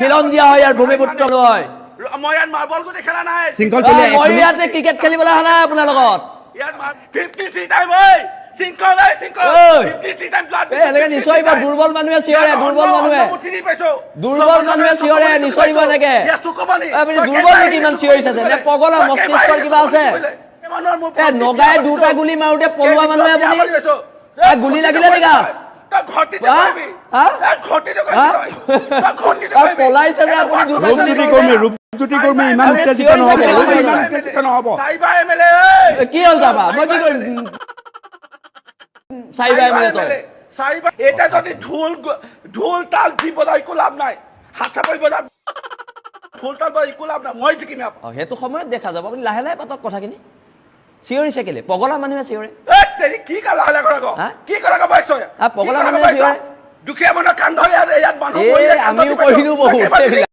খিলঞ্জীয়া হয়, ইয়াৰ ভূমিপুত্ৰ নহয়। মই ইয়াত মাৰ্বল গুটি খেলা নাই। শৃংখল অ, চলিয়া, এক মই মিনিট। ইয়াতে ক্ৰিকেট খেলিবলৈ অহা নাই আপোনাৰ লগত। ইয়াত 53 টাইম ঐ, শৃংখল ঐ, শৃংখল। ঐ। 53 টাইম ব্লাড। এই, এনেকে নিচিঞৰিব। দুৰ্বল মানুহে চিঞৰে, দুৰ্বল মানুহে। দুৰ্বল মানুহে চিঞৰে, নিচিঞৰিব এনেকে। আপুনি দুৰ্বল নেকি ইমান চিঞৰিছে যে? নে পগলা, মস্তিষ্কৰ কিবা আছে? এ, নগাই দুটা গুলি মাৰোতে পলোৱা মানুহে আপুনি। এ, গুলি লাগিলে নেকি গাত? হা? হা? হা? আৰু পলাইছে যে আপুনি দুটা গুলি ৰূপজ্যোতি মাৰোতে? কৰ্মী, ৰূপজ্যোতি কৰ্মী, ইমান আপুনি উত্তেজিত চিঞৰিছে নহ'ব। কেলে? ইমান উত্তেজিত নহ'ব। চাৰিবাৰ এম এল এ। কি হ'ল তাৰপা? মই কি কৰিম? চাৰিবাৰ এম এল এ তই। চাৰিবাৰ। এতিয়া যদি ঢোল ঢোল তাল দি বজাই একো লাভ নাই। হাত চাপৰি বজাই, ঢোল তাল বজাই একো লাভ নাই। মই জিকিম ইয়াৰ পৰা। অ, সেইটো সময়ত দেখা যাব। আপুনি লাহে লাহে পাতক কথাখিনি। চিঞৰিছে কেলে? পগলা মানুহে চিঞৰে। এ, তেৰি কি লাহে লাহে কৰা? হা? কি কৰা পাইছ? হা, পগলা কি কৰা মানুহে পাইছ? চিঞৰে। দুখীয়া মানুহৰ কান্ধ ইয়াত, ইয়াত মানুহ এই, মৰিলে কান্ধ আমিও দি পাইছ। কৰিলো বহুত তই কেইবাৰ এইবিলাক।